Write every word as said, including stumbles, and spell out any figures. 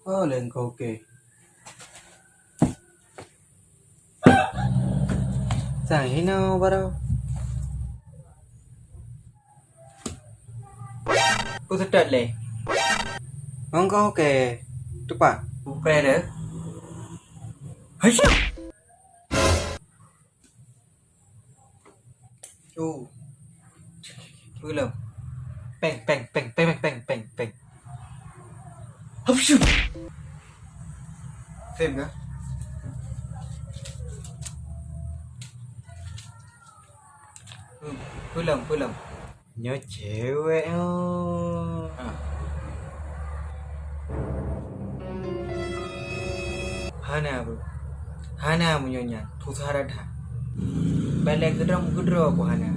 Oh, lengkau ke. Sang hino baru. Ku seutôt lé. Hongkong oke. Tupak. Upre deh. Haisya. Cu. Peulom. Peng, peng, peng. Hapsyu. Fem kah? Hmm, peulom, peulom. Nyoe cewek oh. Ha. Hana, bro. Hana meunyoe nyan. Susah that. Balek keudroe-keudroe ku hana.